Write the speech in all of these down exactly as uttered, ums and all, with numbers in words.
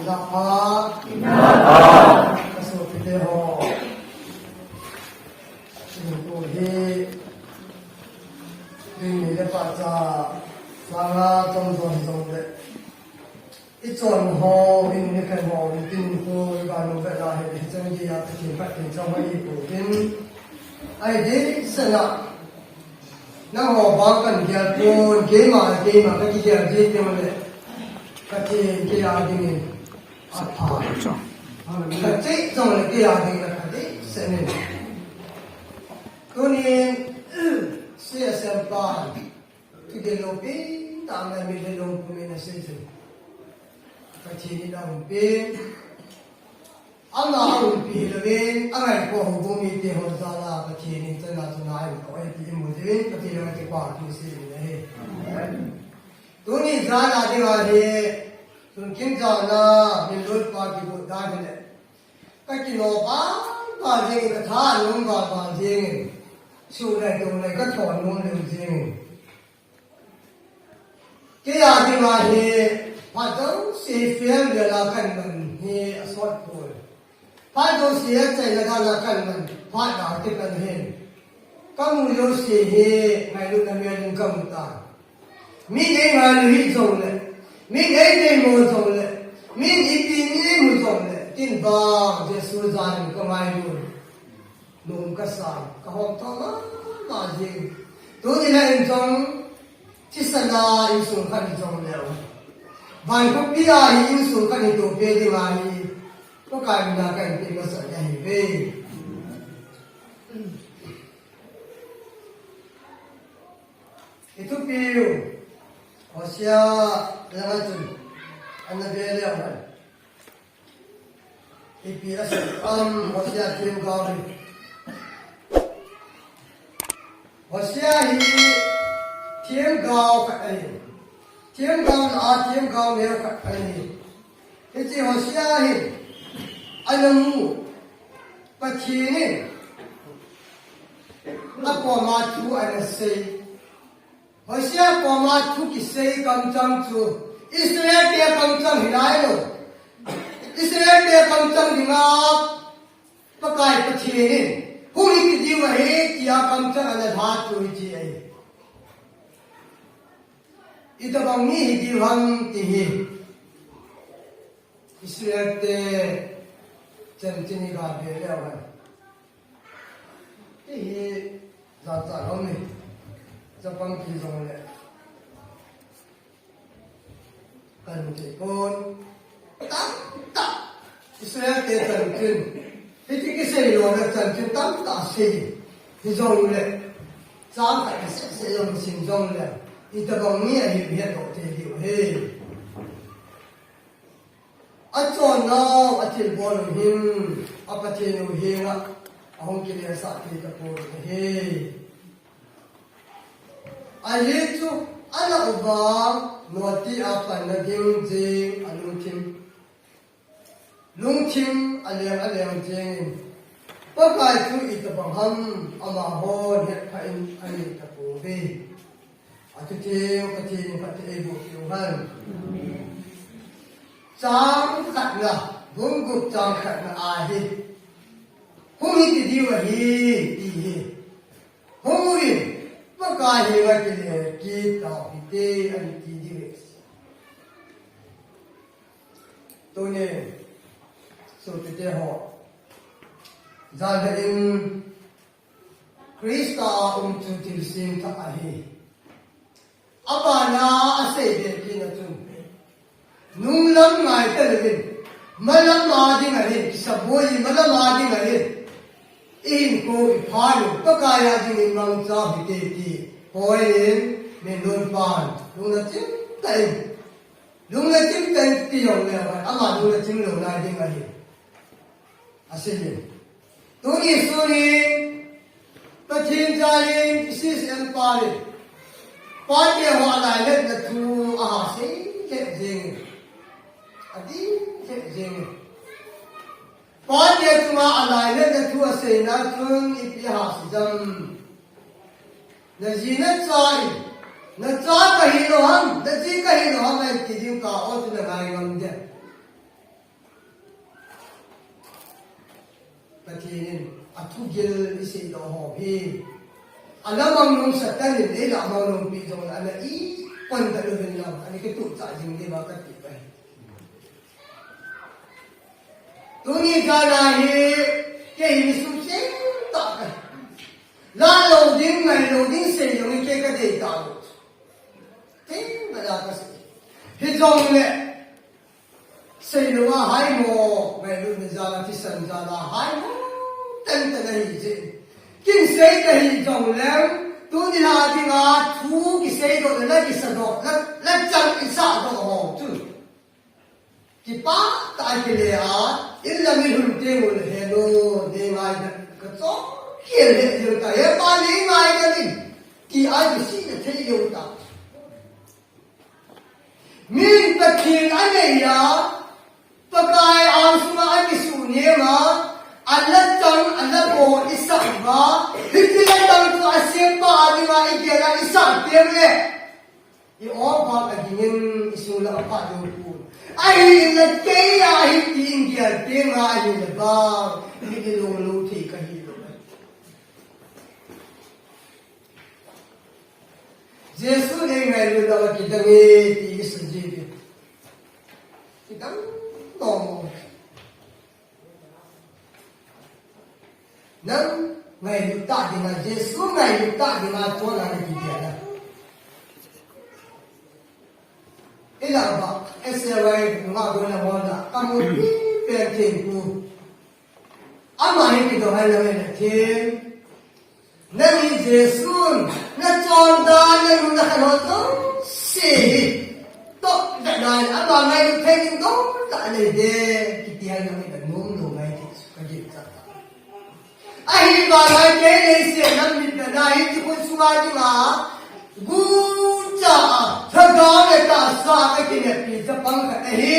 Napa. Napa. Ka sopite ho. Singku hi. Ding ni le pa cha. Sanga chom chom chom le. I chon ho, in ni khen ho, in tin ko, i ba nu ve la he, hi chang ki ya, ka chin pat tin chang ho i ko tin. Ai de, sa na. Nangho bang kan gel pon, keima, keima, ka kigel ji teng le. Pathen kei a dingin apha. Ka chei chong le kei a dingin apha ding seh in. Tunin, C S M pa, thugel lopi tah a mi le lom pum in asei chu. Pathen in aumpi. Ama aumpi hilouvin, angaikhoh houbung mite ho jal a Pathen in chana chana ahin toh e ti imu jeh in, Pathen in kipah thu isei in ahi. Tuni jan a ding ahi, Sunkim jan a, min loi pa kigot dan hile. Ka kino pang pang jeng in, ka tha nom pang pang jeng in. Su lai tung lai ka thon nom lou jeng in. Kei a ding ahi, phat jouse fail vel a kan man hi asot poi. Phat jouse achaina dan a kan man, phat a kipan hin. Ka mu jouse hi ngailutna mel in ka mu ta. Min ei ngailu hih jong le, min ei deimo jong le, min ipi min ei mu jong le, tin vang Jesu jan in ka ngailu. Nom ka sa, ka hom tho mama jing. Tuni le in jong, thisan a insung khat hi jong leu. Van khopi a hi insung khat hi toh pe ding ahi. Pakai mina ka in pe masa ahi ve. I thupiu, Hosea langa chun, ana ve leu han. Ipi asei em, Hosea themgao hi. Hosea hi themgao khat ahi. Themgao lah a themgao neo khat ahi. Hiche Hosea hi ana mu Pathen in akoma thu ana sei. Hosea koma thu kisei kamchang chu Israel te kamchang hilai lou. Israel te kamchang dinga Pakai Pathen in hung hi kiti uva hi tia kamchang ana lha chu hiche ahi. Itobang mi hi diu ham ti hi. Israel te chanchin hi ga ve leu hen. Ti hi jat jat um e. Chapang ti jong le. Kan ti kon. Tamtah. Israel te chanchin. Hiti kisei lou le chanchin tamtah sei. Hi jong le. Chang khat kisei sei jong sim jong le. Itobang mi ahi het lou thei diu ahi. Achonnau, athilbol u hin, a Pathen u henga, ahung kilesah thei tapon ahi. Ajeh chu, alah uva, noti a panna ding jeng, alungthim. Lungthim, aleng, aleng jengin. Pakai chu itobang ham, amahon hetphah in, anei tapouve. Athu theng Pathen in phatthei eiboh peh u hen. Chang khatna, bung gup chang khatna a hi. Hung hi ti diu ahi, ti hi. Hung uvin, Pakai henga kile kit tau hite, ani ti diu ahi. Tunin, sopite ho. Janhi in, Christa a um chu thil singtah ahi. Abana asei be kit na chun. Nunglam ngai talouvin. Malam a ding ahi, kisaboi malam a ding ahi. Ihinkho iphat u, Pakai a dingin mangcha u hite ti. Hoi in, min loi pan. Lungna chim tah in. Lungna chim tah in ti jong le, ama lungna chim lou nai ding ahi. Asei in. Tuni sun in, Pathen jal in, C S M pa in. Pate ho alailatna thu aha sei lheh jeng in. Adih lheh jeng in. Pate chunga alailatna thu aseina chun ipi aha sei dem. Naji nacha in. Nacha kahi lou ham, naji kahi lou ham, ahi ti ding ka o chu nangai ngam dem. Thugil isei doh ho hi. Alamang nung Satan in eila mang nung pi jong ana i pan ta lo hin lam. Ani ke tu cha jing de ba ka ti pai. Tuni jana hi kei hi mi sum cheng tah ka. La lo ding, ngai lo ding, sei lo ding kei ka dei tah lo. Teng ka la ka sei. Hijongle, sei lo a hai mo, ngailutna jal a, thisan jal a hai mo, tenten ahi jeh. Kin sei ta hijongle, tuni a dinga thu kisei doh le, la kisa doh, la, la chang kisa doh ho chu. Kipah tah a kile a, in la mi hun te mun he lo, ne ngai da ka chom kiel he jeng ta, he pa ne ngai da ni, ti a kisei na thei jeng ta. Min Pathen anei a, Pakai angsunga akisuh nem a, ana chang, ana bol isah uva, hiti la chang chu asempa a dinga igel a isah teng le. I-o vang adingin isung la apha ding pon. Ahinla kei a hiti in gel teng a ahile vang, mi ilung lou thei kahi lou. Jesu le ngailut lou a kidang e ti isun ji ve. Kidang nom. Nang ngailut ta dinga, Jesu ngailut ta dinga, chon a na kidang a. Ila ba, S A Y nga go na wala, kamu pi pen thempu. Ama hi kidong hai la mai na them. Nang hi Jesun, na chondan, na nu na khanhon jouse hi. Toh, da nai, ama ngai thei ding dong, da nai de, kiti hai la mai na nom lo ngai ti, ka gin cha. Ahivanga kei leiset lam mitna na hi ti khun sunga dinga, gucha, lhagao le tahsa a kinepi chapang khat ahi.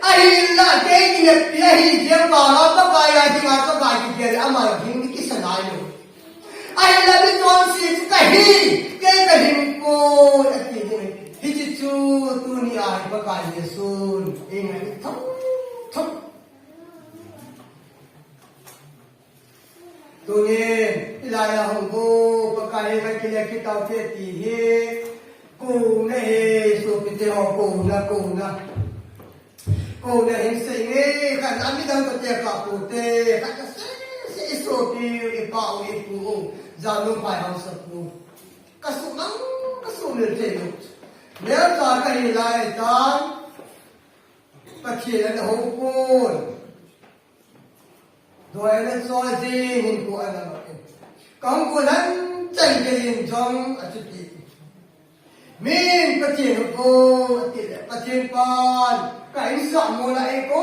Ahinla kei kinepi ahi jeng vanga Pakai a dinga Pakai kigel le ama hing ni kisa nai lou. Ahinla mi chonse chu kahi, kei kahi poi ati ding. Hiche chu tuni a hi Pakai Jesun eingai thou thou. Tunin, hilai a hung go, Pakai hi ka kile kitau te ti hi, kouna hi, sopite ho, kouna, kouna. Kouna hin sei nge, khat na midang toh te ka pu te, khat na sei, sei i sopi, i pa u, i pu u, janu pai hausa pu. Ka sumang, ka sumil thei u. Melcha ka hi lai tan, Pathen ana hou pon. Doi le choi jin hin ko ana ma in. Ka hung ko nan chan ke yin jong a chuti. Min Pathen hou ko ati le Pathen pan ka insah mol a e ko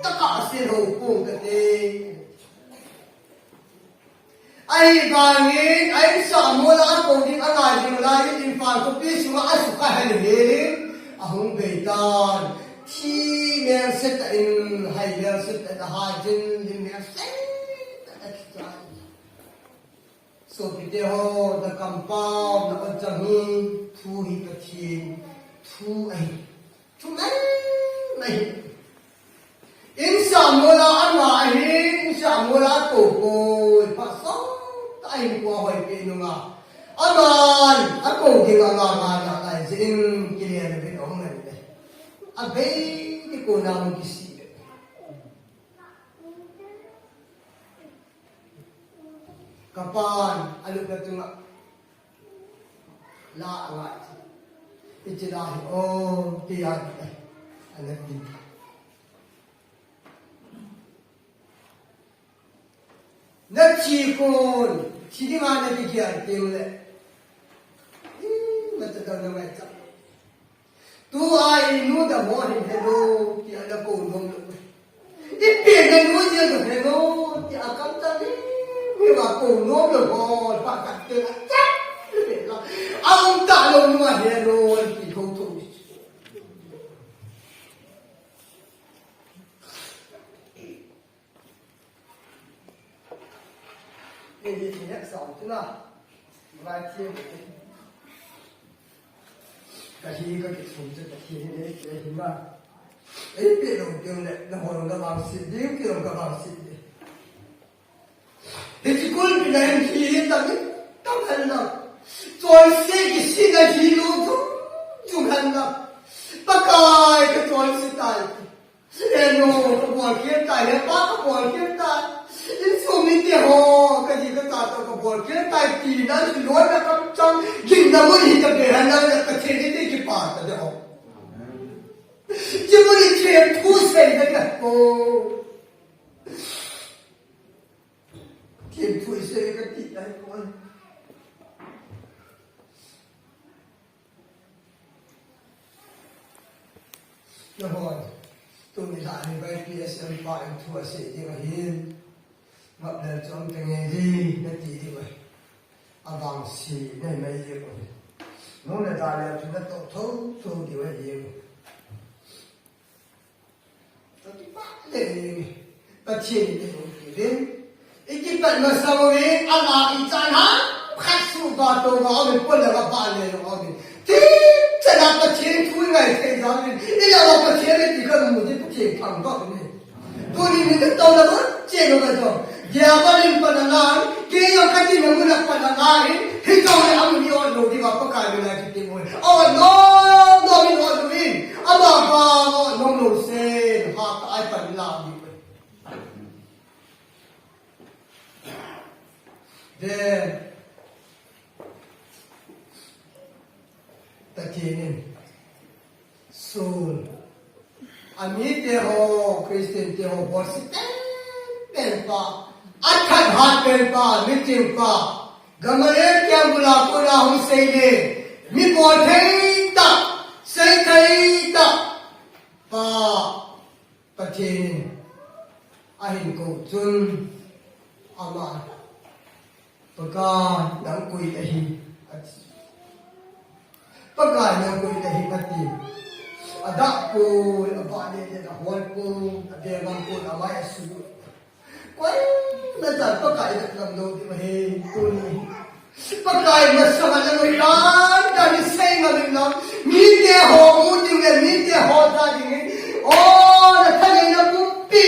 taka a sin hou ko ka te. Ahivangin a insah mol a ko ding a ngai jing lai in Imphal khopi sunga a sukha hel hel in a hung bei tan. Thi mel set a in, hai mel set a in, a hai jin lim mel set a in a thi tan. Sopite ho, na kampau, na on chang hi, thu hi Pathen thu ahi. Thu mai mai. Insah mol a ama ahi, insah mol a ko ko, pha sot a hin ko hoi pe nunga. Aman, a ko ding a nga nga na lai jin kile na bin ong na le. A bei ni ko na hung kisi le. Ka pan, a lupna chunga la a ngai. Hiche la hi, o, ti a, ana ti. Na thi kon, thi dinga na kigel teng le. Ih, na cha na ngai cha. Tua i nu da mo hin hello, ti a na ko nom lou. I pi na nu jia da hello, ti a kam ta ni, mi wa ko nom lou ho, pa ka te la cha, le la. Ang ta lou nu a hello, ti ko to. Ei, ei, ei, sa, tu na. Ngai ti. Ka hi ka ki sum che ka hi ni, ei, ei, ma. Ei, pe lo, pe lo, na ho lo, na bang si, di, pe lo, ka bang si, di. Kulpi na hin hi hi ta mi tam hen na. Chonse kisihna hi lo chung chung hen na. Pakai ka chonse tai. He nu, ka bolkhel tai, he pa ka bolkhel tai. Insung mite ho, ka ji ka cha toh ka bolkhel tai tina, loi na kam chang, ginna mun hi ta be hen na, na ka thei ni te kipa ta de ho. Ji mun hi thei thu sei da ka ko. Thei thu sei ka ti tai ko. Nahon, tuni lha hi Y P S M pa in thu asei ding ahin. Ngap lel chu um tenge hi, nati ding ahi. Avangse, nei mai ding ahi. Nung na da lel chu natoh thotho ding ahi. Pathen in eiumpi uvin. Ikipat masang uvin, ama ichan ham khat suhba tonga uvin, pon le vapa le lo uvin. Tichana Pathen thu ingai thei jeh uvin. Ilama Pathen iti kamu ding Pathen thangvah uvin. Tuni ni touna bon, chena ba jong. Diabol in pan angai, kei jong kati na mun a pan angai, hijongle amun hi ot lou ding a Pakai min a kiti mo. Ot nom nom in ot lou in, ama vang ot nom lou sen, ha ka ai pan la ding. Then, Pathen in sun. Amite ho, Christian te ho, bolse pen pen pa. Athat hat pen pa, miching pa. Gamaliel kiang bula kona hung sei le. Mi bol thei tah, sei thei tah. Pa. Pathen in ahin kou chun ama, Pakai nang koi ahi, ati. Pakai nang koi ahi, ati. Adah poi, abah le le ahol poi, abeng ngam poi, amai asu. Koi na chan Pakai na lam lo ti ma he, tuni. Pakai masanga na ngoi dan dan ni sei ngam in lang. Mite ho mu ding le, mite ho ja ding le. O, na thanei na pumpi,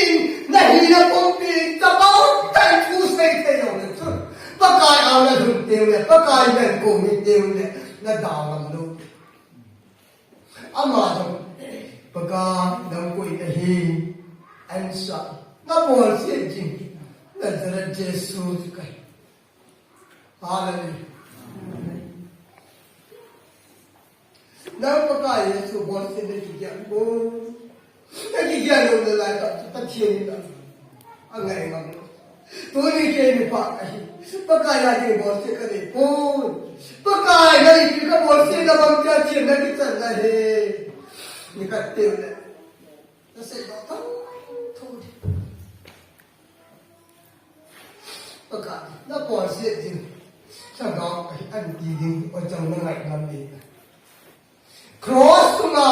na hina pumpi, tabang tan thu sei thei lou le chun. Pakai a na lhun teng le, Pakai len ko mi teng le, na dau ngam lou. Ama jong, Pakai nang koi ahi, answer. Na bolse jing, Nazareth Jesu chu kahi. Hallelujah. Nang Pakai Jesu bolse na kigel ko. Na kigel lou nalai tah, Pathen in angai ngam lou. Tuni kei mipa kahi. Pakai a ding bolse kanei poi. Pakai a ding kabolse na bang cha chen na kichan na he. Ni khat teu le. Na sei doh thotho ding. Pakai, na bolse ding. Lhagao kahi anti ding, o chang na ngai ngam ding. Cross sunga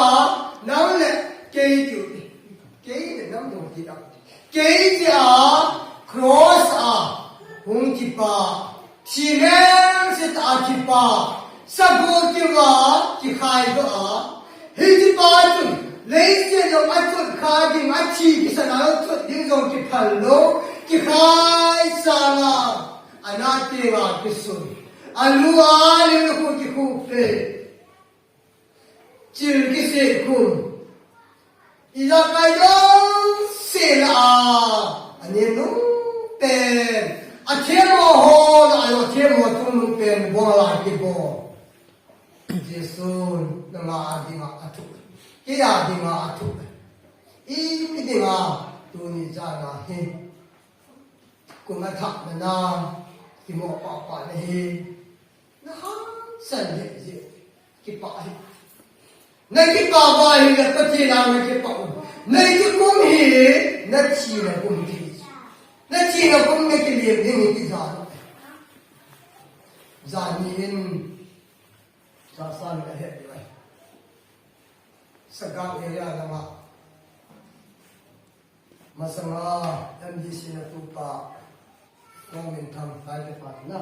nang le kei chu, kei le nang jong ti dau. Kei tia cross a hung kipa, thi lel se tah a kipa, sagu kiva kikhai doh a, hiche pa chun leiset jong achot kha ding, athi kisan a achot ding jong kiphal lou, kikhai sanga, ana tenga kisun, alu a lim le khu kikhup pe. Chil kiseh khum. Ijakai jouse lah a, anem nung pen. Athemmo ho lah a, athemmo chung nung pen, bol a kibol. Jesu nanga dinga athu. Kei a dinga athu. Imi dinga tuni jana hi. Kum athah na na, kimo pahpah na hi. Na hangsan jeh jeh, kipah hi. Na kipah uva ahile Pathen a na kipah u. Na kikum hi, na thina kum hi. Na thina kum na kilep ding hi ti jan. Jan ni in, sa san ka het lai. Sagang area lama. Masanga M D C na tupa, Kong Minthang, Taipe pa na.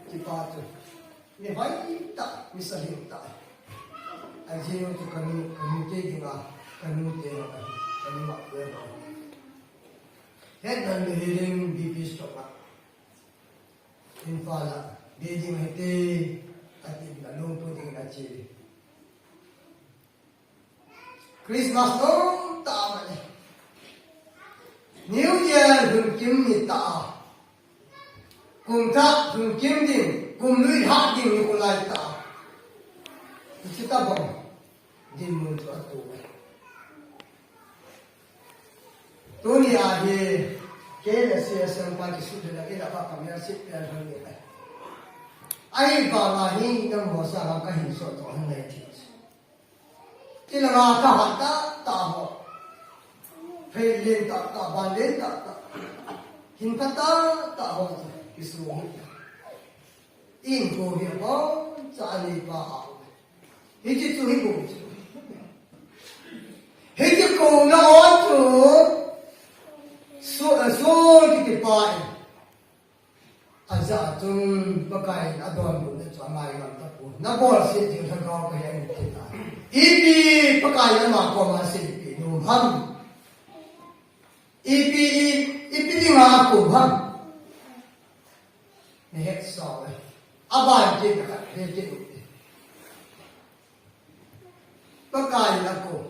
Kipa chu. Mi hoitah, mi sahing tah. Ajinu chu kanu, kanu te dinga, kanu te, kanu ma te. Hetman le healing B P stroke a. Imphal a, Beijing hite, ati na lungpu ding na chi. Christmas lom ta mani. New Year hun kim ni ta. Kum thah hun kim ding, kum lui hat ding ni kulai ta. Ichi ta bang. Dinmun chu atu e. Tuni a hi, kei le C S M pa kisut le la ila pa kamel sit pe han ni ai. Ahivanga hi nangho sanga kahin soh to han nei ti. Tilanga kahat tahtah ho. Phei lentah tah, ban lentah tah. Hin pha tahtah ho chu kisu hi. Inko hi abon cha anei pa a. Hiche chu hi ko chu. Hiche kouna o chu Saul, Saul kiti pa in. Ajah a chun Pakai in adonbutna chu angai ngam tapoi. Nabolse jing lhagao kahi ahin ti tai. Ipi Pakai in ama koma seipeh nom ham. Ipi, i, ipi dinga akou ham. Nahet sao e. Aban kit na khat, he kit u te. Pakai in akou.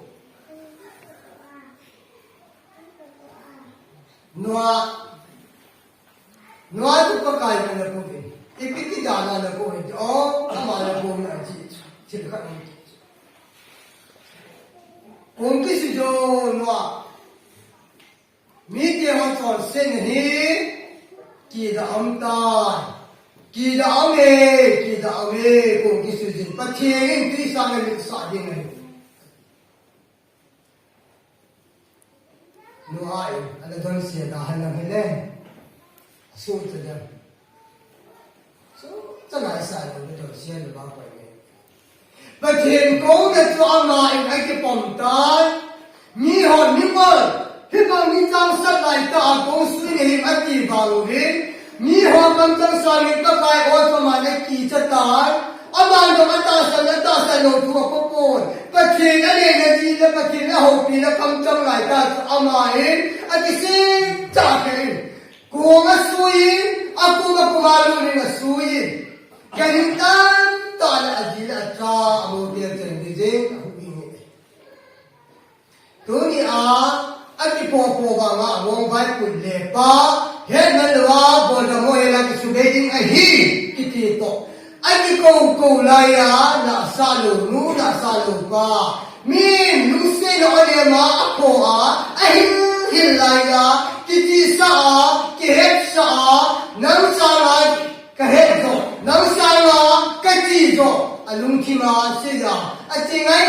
Noah, Noah chu Pakai in ana kou ve. Ipi ti dan a ana kou ve. O, ama ana kou ve ahi. Thil khat ahi. Kong kisi jo Noah. Mite ho chonsetna hi kida um tai. Kida um e, kida um e, kong kisui jin. Pathen in tui sang a lut sah ding ahi. Noah in, ana donse da han lam hi le. Asuh cha jam. Chu, chana isa lo le to sia lo ba koi le. Pathen kouna chu ama in akipom tai. Miho, mimal, hibang mi changseh lai tah a kong sui nge him ati vang uvin. Miho kamchang sangin Pakai o chu aman akicha tai. Aman jong atahsan, atahsan lou thu apo poi. Pathen aneina ji le Pathen ahoupina kamchang lai tah chu ama in akisih cha kei in. Kong asui in, akum akum a lut in asui in. Ganhing tamtah le aji le acha, amote acheng ding jeng, ahu ding ahi. Tuni a, akipopo vang a, among vai put le pa, hetman lou a, bol dam ho hela kisubei ding ahi, kiti toh. Akikou kou lai a, nasa lou nu, nasa lou pa. Min, lungsetna o le ma, akho a, ahil hil lai a, kichihsah a, kihetsah a, nang sanga kahet jo, nang sanga kati jo, alungthim a sei a, ache ngai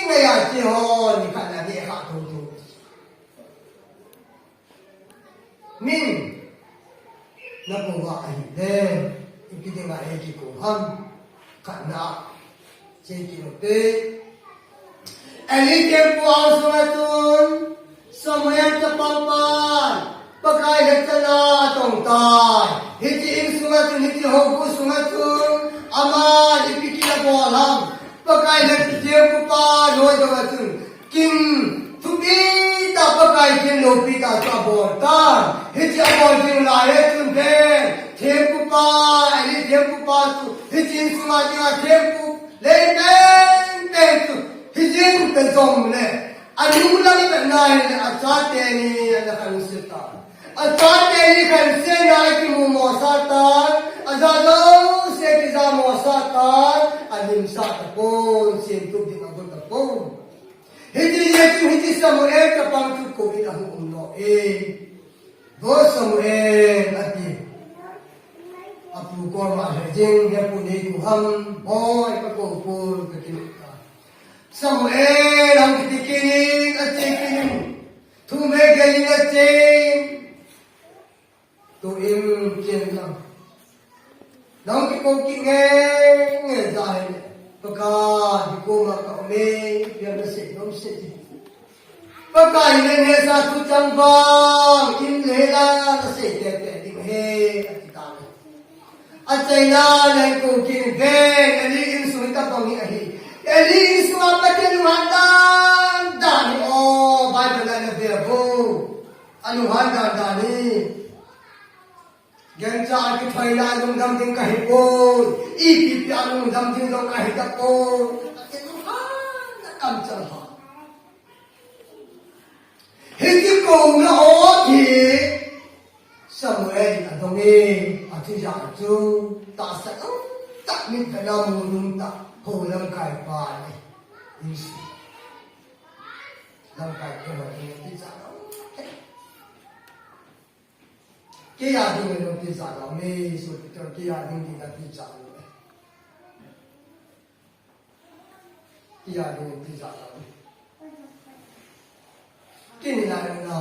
ngai a che ho, nikhat na neh kha thotho. Min, nakou va ahile, ipi dinga eikikou ham, khatna, sei kit u te. Eli thempu ang sunga chun, Samuel chapang pan, Pakai lhachana atong tai. Hiche in sunga chun, hiche houbung sunga chun, aman ipi kiti abol ham. Pakai lhachana thempu pa, loi dong a chun, Kin thupi tah Pakai kin loupi tah chu abol tan. Hiche abol ding lai a chun pen thempu pa, Eli thempu pa chu hiche in sunga dinga thempu lei pen pen chu hiche in pe jong le. Anu lang pe nai le achate ni ana khanse tan. Achate ni khanse na kimu mo sa tan. Aja jouse kija mo sa tan. Alim sa tapon, sin tup ding agot tapon. Hiti jeh chun hiche Samuel chapang chu kou in ahung um lou e. Vo Samuel ati. Apu koma he jing, he pu neikou ham, boi kakou poi kati ta. Samuel hung kiti kit in, ache kit in. Thum vei gei in ache. Tuin ken lang. Nang kikou kit nge nge jeh in. Pakai, hikoma ka um e, ipi ham nasei nom seh ti. Pakai in nasa thu chang vang, in le la nasei tete ding ahi, ati tai. Achaina le kou kit in ve, Eli insung tabang hi ahi. Eli insung a Pathen lunghan dan dan hi o, Bible a nave vo. Alunghan dan dan hi Cha kithoi lai lungdam ding kahi poi. Ipi pi a lungdam ding jong kahi tapoi. Ka ti lunghan na kam chang ha. Hiti kouna o hi Samuel in adong e, athi jeh chu tahsa tamtah mit vena mu nung tah, ho lamkai pa le. Isi. Lamkai pa le, ti cha. Kei a ding jong tijat lou, mi su ti kei a ding ding tijat lou. Kei a ding tijat lou. Kei ni lai na,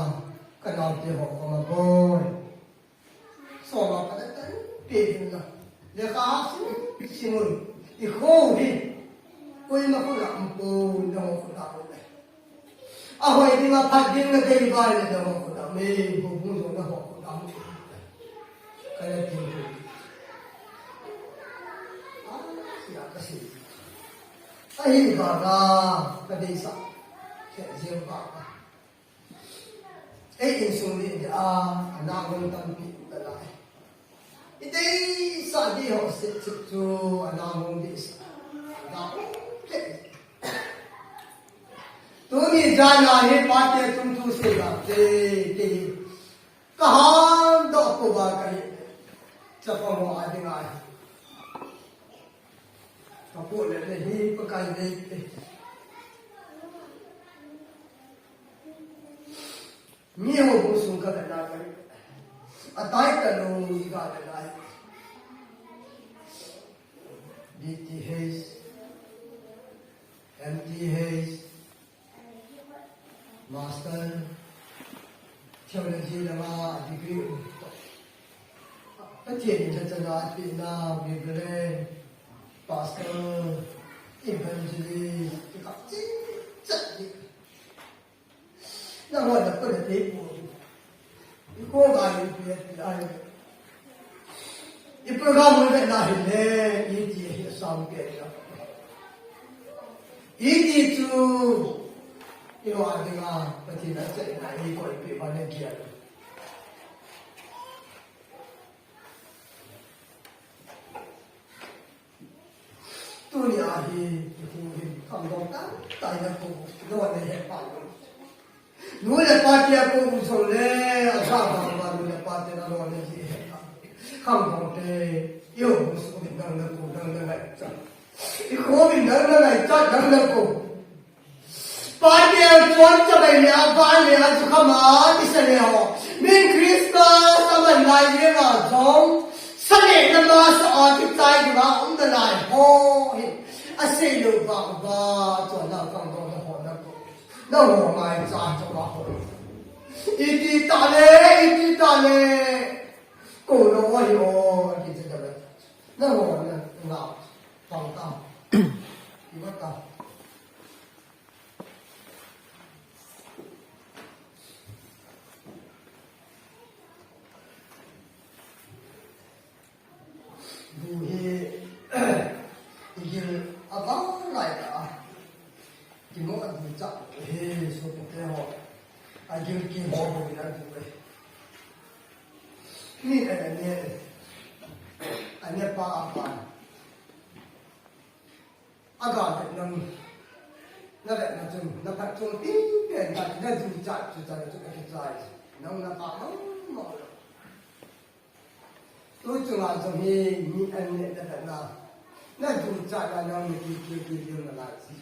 ka nao te ho ko ma boi. So ma pa ta pe din la. Le ka ha si, si mun. I ho hi. Koi ma ko la, ko na ko la ko le. Ahoi ding a phat ding na dei vai le dam a khuta me, bu bu jong na ho khuta me. Ka le tin tu. Ah, sia ka si. Ahi ba ka, ka dei sa. Ke jeng ba ka. Ei insung ni de a, ana ngon tampi ta lai. I deisah di ho seh seh chu ana hung deisah. Ana hung deisah. Tuni jan a hi pate tum thu sei la te, te hi. Ka han doh ko ba ka hi. Chapang ho a ding a hi. Ka pu le le hi Pakai nei te. Mi ho bu sung ka le na ka. A tai ka lo ni ka le na. D T H, M T H, Master, Theology lama degree. Pathian in cha cha na ti na Reverend, Pastor, Evangelist, ka chi cha ni. Na ho na ko na te pu. I ko ga i pi pi ai. I program mo na hi le, i ti hi sam ke ya. I ti chu, i ho a ding a, Pathian a che na i ko i pi ba na ki a. Tuni a hi, i hu hin, khangdong tah tah na ko, lo ne he pa lo. Nu le pa te a ko u jong le, a sa ba ba nu le pa te na lo ne ji he pa. Khangdong te, i hu su hin dang na ko, dang na ngai cha. I ko hin dang na ngai cha, dang na ko. Pathian choncha bai le, aval le, achu khama, ti sa le ho. Min Christmas, aman lai le nga jong. Sa le na ma sa a, ti chai di ma, um na lai ho. Hi. A sei lo ba, ba, chon na kang do na ho na ko. Na ho ngai cha, cha ba ho. Iti ta le, iti ta le. Ko lo wa hi o, ti cha ba. Na ho na, nga, pang ta. Iwa ta. Bu hi, i gil a vang lai ta a. Kimo a bu cha hi, so ko te ho. A gil ki ho bu na bu e. Ni ka ne. A ne pa a pa. A ga vet nang, na vet na chun, na phat chung pi pen ta, na ju cha, ju cha, na chu ka chu cha, nang na pa nang mo. Tu chunga jong hi, mi an ne na vet na, na ju cha na nang ni ki ki ki ki na la chi.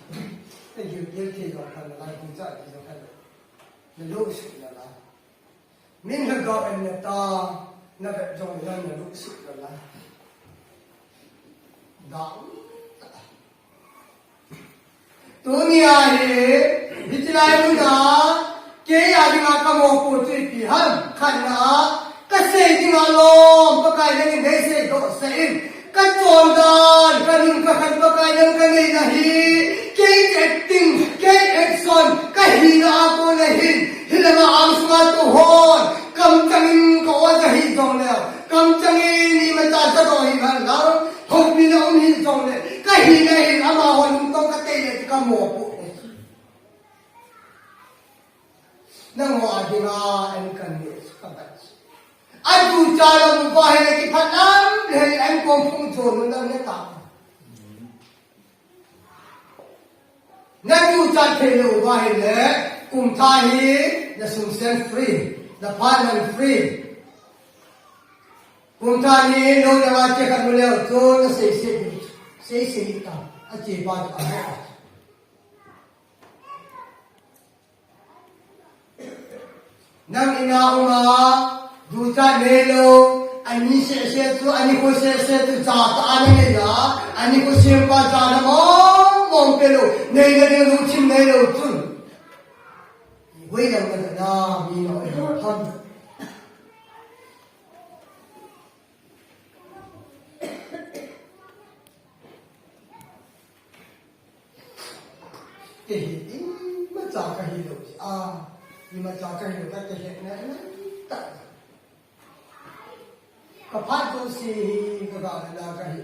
Na ju ki ki jong khan na la ju cha ki jong khan. Na lo su na la. Min lhagao en na ta, na vet jong le na lut suk na la. Dang ta. Tuni a hi, hiche lai mun a, kei a dinga ka mopo chu ipi ham, khatna, ka sei dinga lom, Pakai nangin nei seidoh sah in. Ka chondan, ka nun ka khan Pakai nang ka nei na hi. Kei acting, kei action, ka hina a kona hin, hilanga angsunga tou hon, kamchangin ka oja hi jongle, kamchangin imacha jadoh hi ngal lang, thopina um hi jongle, ka hina hin amaho lungtong ka tei le ka mopo. Nangho a dinga an kan ni ka bat. Atucha lam uva ahile kiphat lam le, an kong phung chon un lam le ta. Natucha thei lou uva ahile, kum thah hi nasum sen free, naphat lam free. Kum thah hi lou le va che khat mu leu chun nasei sei, sei sei ta, achepa chu ahe. Nang ina uma, ducha neilou, ani sese chu, ani kho sese chu, cha ta ani neila, ani kho sempa cha na mong mong pelou, neina ding lungthim neilou chun. Hoilang na na, mi na hoilang tham. Kahi, imacha kahi lou, a, imacha kahi lou, ka kahi na, na, ta. Kaphat jouse hi, kaga na kahi.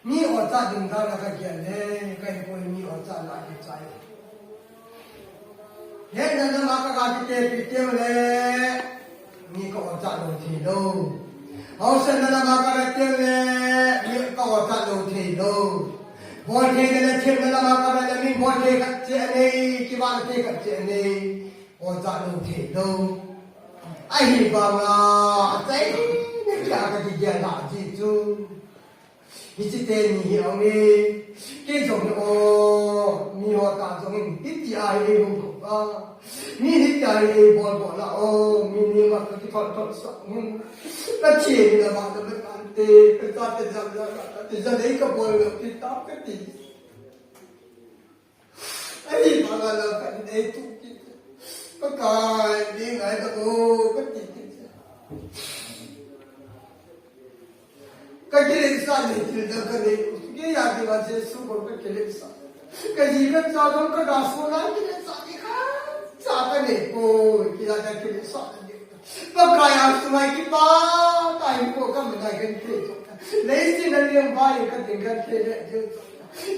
Mi ocha ding dan la kagel le, kahi koi mi ocha la kichai. Hetna lama kaga kitepi teu le, mi ka ocha lou thei lou. Haosanna lama kaga teu le, mi ka ocha lou thei lou. Bolthei le themna lama kaga le, mi bolthei khat cheh anei, kivahthei khat cheh anei, ocha lou thei lou. Ahivanga, achaina kia kakigel na ji chu. Hiche teni hi aum e, kei jong hi o, mi ho ta jong hin, hitia hi eihung khop a. Mi hitia hi eibol bol a o, mi ni ma kakithol thol sah hin. Kache ni la ma ta be kan te, kachate jam la ka, kate jam dei kabol lou ti tam kati. Ahivanga la ka nei tu kit. Pakai, nei ngai ta o, kati kit. Kakiletsah nei thil dang kanei u. Kei a dinga Jesu bou kakiletsah. Kaji kacha jong kaga sona kiletsah ding khatcha kanei poi. Kei a dinga kiletsah nei. Pakai a sunga kipah tah in ko kamanai kan thei chu. Leiset a lengvai in kading kan thei le ding chu.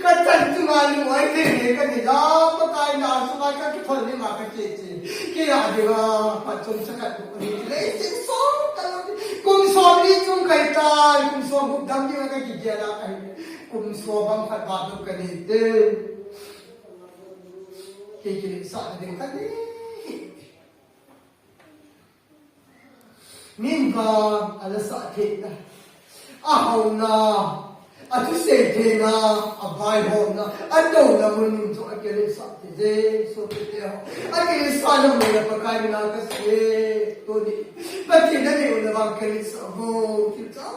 Kachan chunga lungvai thei le kani la, Pakai na sunga kakithol ni ma kache che. Kei a dinga phatchomcha khat bou ahi. Leiset sot talou. Kum somli chung kahi tai, kum som gup dam dinga kakigel a kahi. Kum som bang khat bou kanei te. Kei kiletsah ding kanei. Min vang alasah theina, ahaona, athusei theina, avaihomna, atouna mun chu akiletsah thei je, sopite ho. Akiletsahna mun a Pakai mina kasei e, tuni. Pathen in anei u le vang kiletsah vo, kiletsah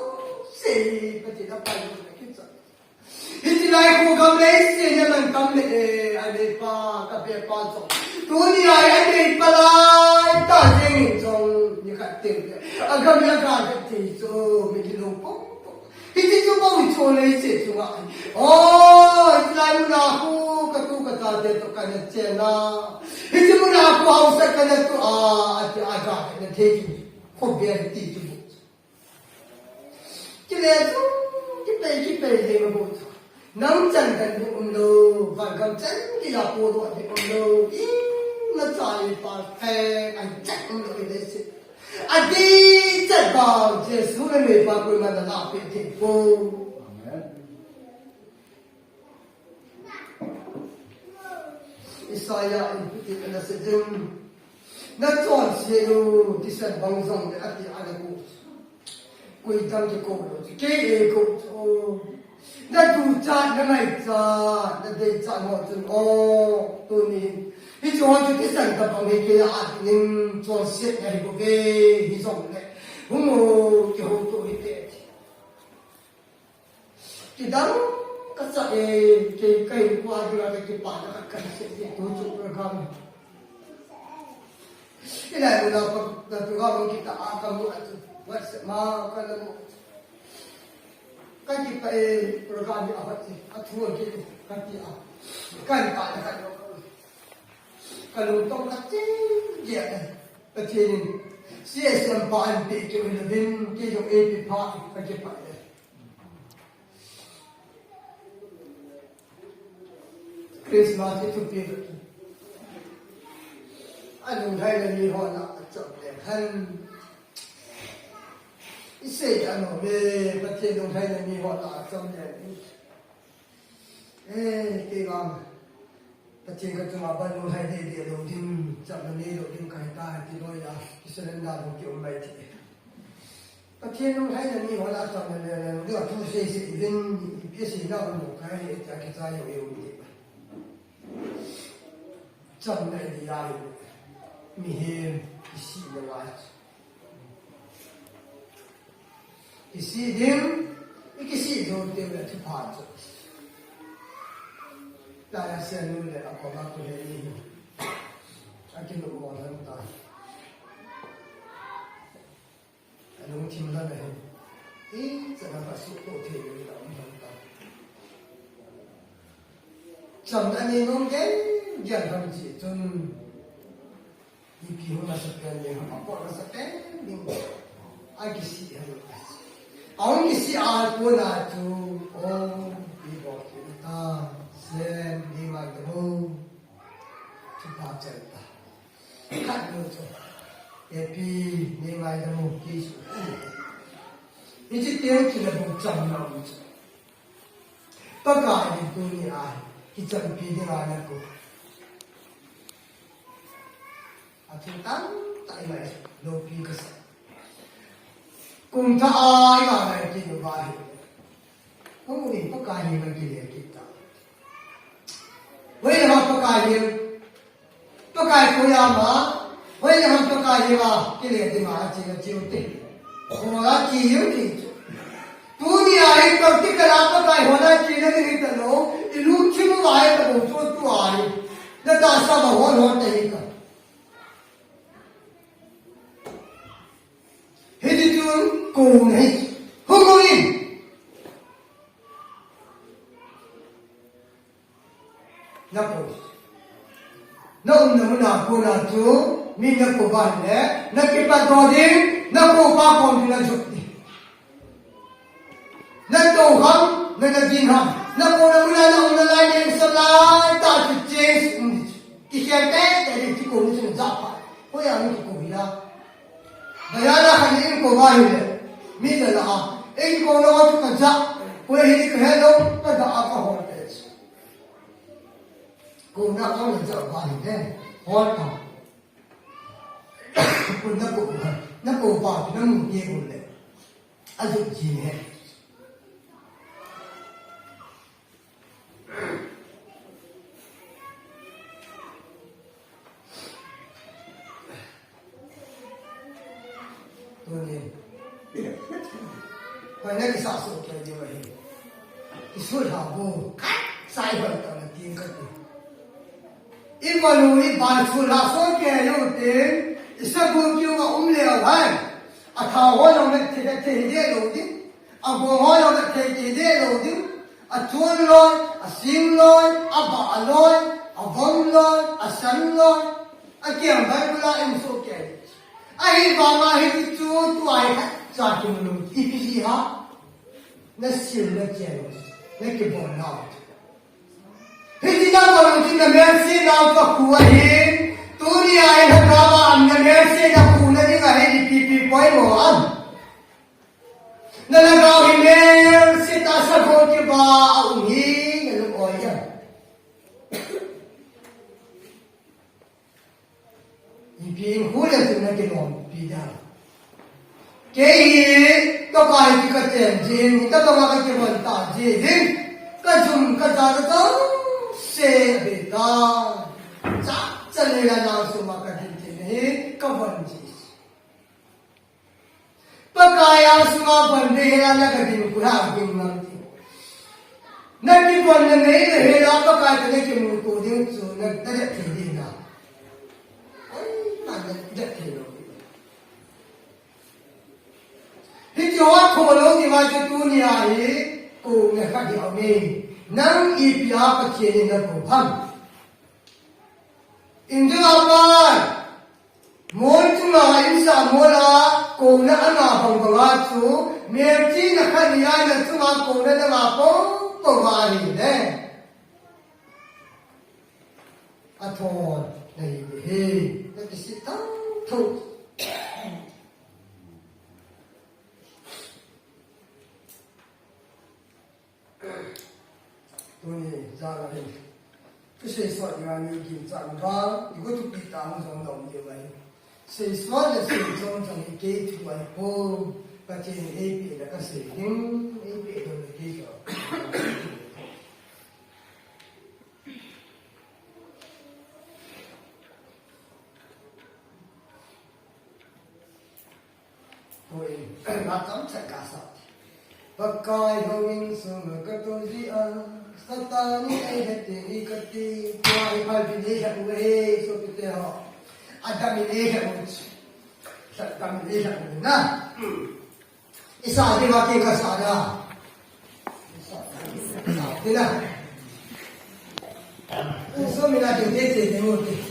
sei, Pathen apai vo, kiletsah. Hiche lai khu gam leiset a mantam le e, aneipa, kapepa chu. Tuni a aneipa lai tah jeng in jong, nikhat teng le. Agam le aga vet thei chu, mi kilung pong pong. Hiche chu bou hi chu leiset chunga. O, hiche lai muna khu katu kachate toh kana chena. Hiche muna khu haosa kana tu a, ati aga vet na thei chu. Khovel ti chu. Kile chu, kipei, kipei le ma bou chu. Nang chan kan ding umlou, van gam chan kija podoh ding umlou, imacha hi perfect, anchan umlou hi leiset. Adih chet bang, Jesu le meipa koiman ana lahpeh thei poi. Amen. Isaiah in hitin ana sei jin, nachonset u thisan bang jongle ati ana kou. Koi dang kikou lou chu, kei eikou chu. Naduchat, nangaichat, nadeichat ho chun, o, tunin hiche ho chu thisan tabang hi kei a atin, chonset nahi bouve, hijongle hung o, kihouto hite ati. Kidang kasa e, kei, kei kua dinga kakipana khat kasei e, tu chu program. Hilai muna pa, na program kita a kamu a chu, WhatsApp ma kanamu. Kakipah e, program hi ahat e, athu a kei, kati a. Kakipana khat. Kalungtong kati dia e. Pathen in C S M pa anpeh kei u hilouvin, kei jong eipeh pha e, kakipah e. Christmas hi thupi lou. Alunglhaina mi hon achom le hen. Isei anom e, Pathen lunglhaina mi ho lah a cham le. Eh, kei vang. Pathen ka chunga ban lunglhai dede lou ding, chamna nei lou ding kahi tai ti loi a, kisurrender lou kium mai ti. Pathen lunglhaina mi ho lah a chamna nei lou ding a thu sei sei uvin, ipi seina um lou kahi tia kichai u um ti. Chamna nei ahi, mihem kisih na ngai. Kisih ding, i kisih jou teng le thupha chu. Taya Sianu le a koma ku he ni. A kinu mo lhan ta. A lungthim lhan ahi. I chana ka su to thei le la um lhan ta. Chamna nei nom gen gen ham chi chun. Ipi hung nasa pen ding, apot nasa pen ding. A kisih ahi. A hung kisih a kona chu, o, ipi bol kit ta, Sen, nei ngaidam o. Thupha chang ta. Khat nu chu, Epi, nei ngaidam o, kei su. Hiche teng chu le bou chamna um chu. Pakai in tuni a hi, kichampi dinga na ko. A thu tamtah i ngai, loupi ka sa. Kum thah a i ngai kit uva hi. Hung in Pakai hi na kile kit ta. Hoilai a Pakai hi, Pakai ko ya ma, hoilai ham Pakai hi ma, kile ding ma, chi na chi u te. Ko la chi u te. Tuni a hi practical a Pakai hona chi na ding hi ta lou, i lungthim uva hi ta bou chu tu a hi. Na tahsa uva hon hon ta hi ta. Hiti chun ko na hi. Hung hung in. Na ko. Na umna muna kona chu, mi na ko ban le, na kipat doh ding, na ko pa kon na jop ding. Na to ham, na na din ham. Na kona muna na umna lai ne sa lai ta chu change um ding. Kikhel tei tei ding kiko ni chu na ja pa. Hoiya mi kiko hi la. Dayana khat in ko ba hi le. Mi la la a. In ko na wa chu ka ja. Ko hi ni ka hello, ka ja a ka hol te. Ko na ko na ja ba hi le. Hol ta. Ko na ko ba. Na ko ba na mu ke ko le. A ju ji ne. Tuni. Koi na kisa so kei diu ahi. Isu la bo. Sai hoi ta na tin ka tu. I malu i ban su la so kei diu tin. Isa bu kiu ma um le au hai. A tha ho lo me te te de lo din. A gong ho jong a thei thei de lo ding, a chun loi, a sing loi, a bah loi, a vom loi, a san loi, a kiang Bible a in so kei. Ahivanga hiti chu tua hi khat cha kimu lou, ipi hi ha? Na sil na chen, na kibol nau. Hiti na bol u tin na melsetnau chu khu ahin, tuni a hin ha kama am na melsetna khu na ding ahin ipi pi poimo am. Na lhagao hi melsetah a sa bol kiba a um hi na lung oi a. Ipi khu le tu na kilompi da. Kei hi ka pai ki ka chen jin, ka ka ma ka kivon ta jin, ka jum ka ja ka jong se be ta. Cha cha le la na su ma ka din tin hi ka von ji. Pakai a sunga von ve hela na ka din ku ha ding lam ti. Na kivon na nei na hela Pakai ta na kimu to ding chu na na de thei ding na. Oi, na na de thei lo. Hiti ho kho lo ti ma chu tuni a hi ko na ka di a me. Nang ipi a Pathen in na ko ham. Indu apan, mol chunga insa mola, kona ana bang banga chu, melchihna khat ni a na chunga kona na nga pong pong a ni le. A thon, na hi hi, na kisih tang tho. Ka seisot dinga nei ginchat uva, i kothupi tah a hung jong dong diu ahi. Seisot le seijong jong hi kei thu ahipoi, Pathen in eipeh le kasei ding, eipeh lou le kei jong. Hoi, na tam chat ka sa. Pakai houin sunga ka tou jeh a, Satan in ei het ding ahi kati, tua hi phalbi nei het u ahi, sopite ho. Adam in ei het u. Satan in ei het u na. Hmm. I sa ding a kei ka sa da. I sa, i sa ding a. Insung mi na ding ding ding ding ding.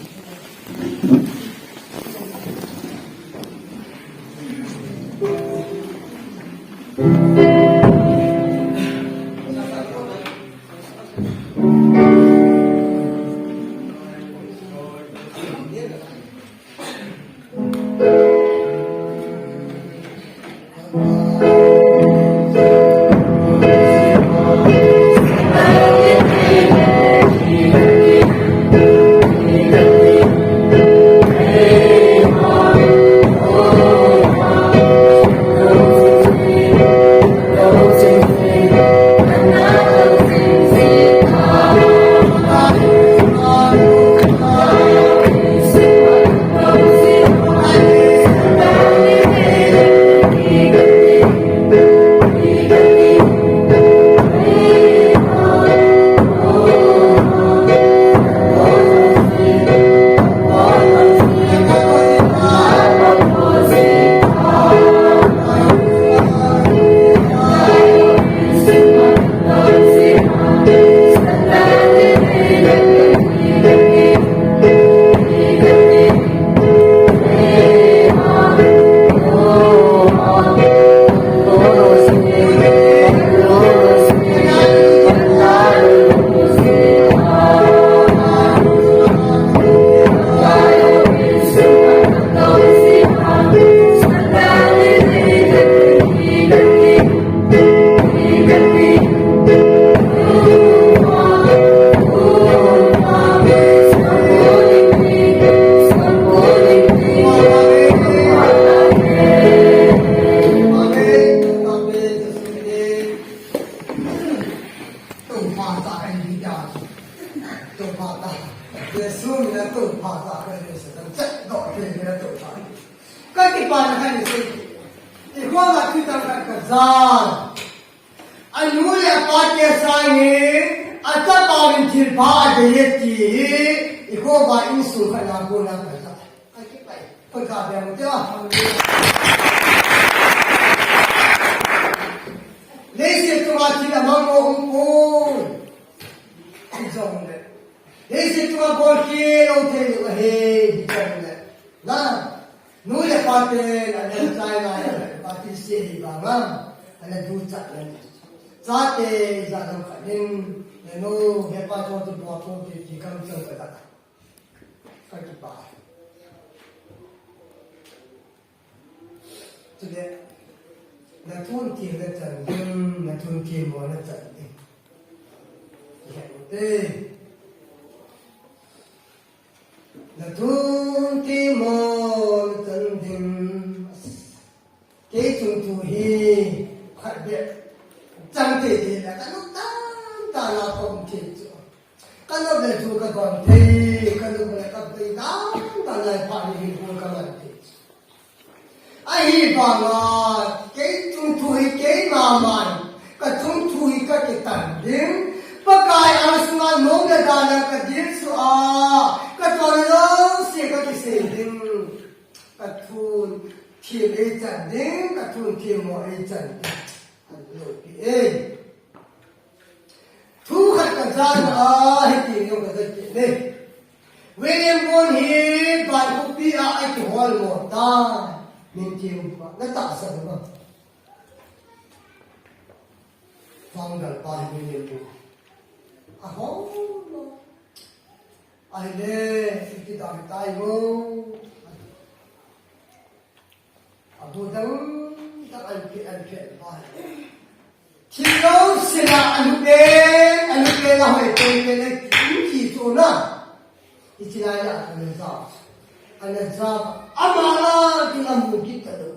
Ka kipana khat nei sei. I kho ma thu tam khat ka jan. Anu le apa te sangin, achapa min thilpha adei e ti hi, i kho ba insung khat na kona ka ja. Ka kipai. Ka ga be mo te a. Leiset chunga thil amang mo um pon. Hijongle. Leiset chunga bol khel lou thei lou ahi, hijongle. Na. Nu le pa ten ana chai lai a, pa thilse hi vang a, ana duchat le. Chate ijat ham khat in, nenu, hepa chate, bua chate, ti kamchang khat a. Ka kipah. Chule, na thun thim na chan ding, na thun thim mo na chan ding. He, te. Na thun thim mo na chan ding. Kei chung thu hi khat beh chang thei thei le ka nop dan dan a ka um thei chu. Ka nop le chu ka don thei, ka nop le ka bei dan dan a pha ni hi ka man thei chu. Ahivanga, kei chung thu hi keima man, ka chung thu hi ka kitan ding. Pakai ang sunga nom le dan a ka dil chu a, ka tuan lou se ka kisei ding. Ka thun thim ei chan ding, ka thun thim mo ei chan ding. An lou pi ei. Thu khat ka jan a, hiti jong ka jan kit ne. William Booth hi Vankhopi a akihol mo ta. Min thim pa, na tahsan ma. Founder pa hi William Booth. Ahol mo. Ahile, iti dam tai mo. Abu dang dang an phe, an phe pa. Thil lou sila anu pen, anu pen a hoi pen pen a ti, ti chu Na, ichi lai la, ana ja. Ana ja, ama la, ti la mu kit ta lo.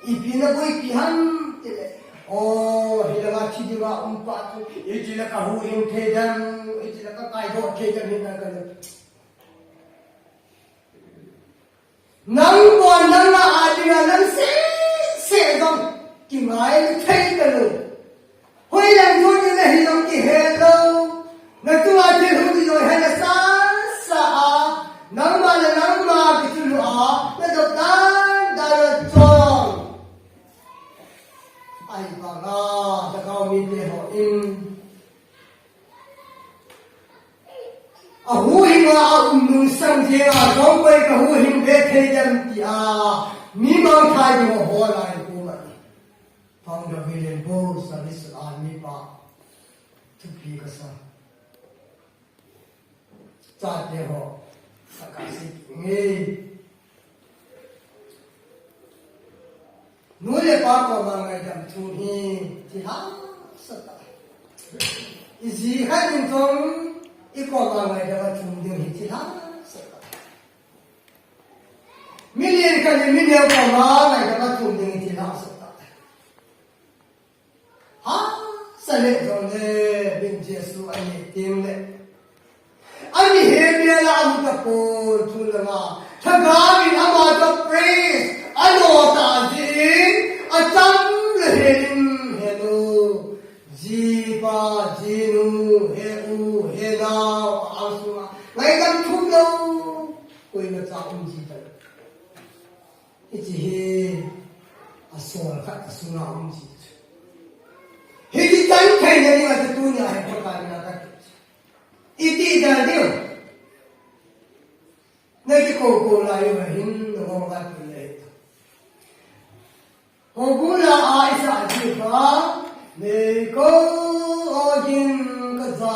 Ipi na boi pi ham, ti le. O, hi la ma chi di ma um pa tu. Ichi la ka huhhing thei dem, ichi la ka kaidoh thei dem, hi na ka le. Nang bon nang na a dinga nang seh seh jong kingai thei ta lo. Hoilang jong na hi jong kihe lo. Na tua thil hung ding jong he na sa sa a. Nangma le nangma kichulu a. Na dop dan dan a chong. Ai banga, ta kau mi te ho in. A huhhing a um nung sang jeng a, kong koi ka huhhing ve thei dem ti a, mi mangthai ding ho lai ko ma ni. Founder William Booth, Salvation Army pa, thupi ka sa. Chate ho, ka ka si nge. Nu le pa koma ngaidam thum hi thilha sah tah. I ji khat in jong i koma ngaidam a thum ding hi thilha sah tah. Mi len khat in mi neo koma ngaidam a thum ding hi thilha sah tah. Hahsa le jong le, min Jesu a nei teng le. Ani he mel a um tapon, chulanga. Lhagao in ama toh praise, ano ta jin, acham le helin, hello. Jipa, jinu, he u, he nao, a sunga. Ngaidam thum lou, koima cha um ji ta. Hiche hi a sol khat a sunga um ji. Hiti chan thei na dinga chu tunia hi Pakai mina ka ti. Iti dan diu. Na kikou kou lai u hin na gong vat pun le. Houbung la a isa ji pa. Nei kou o gin ka ja.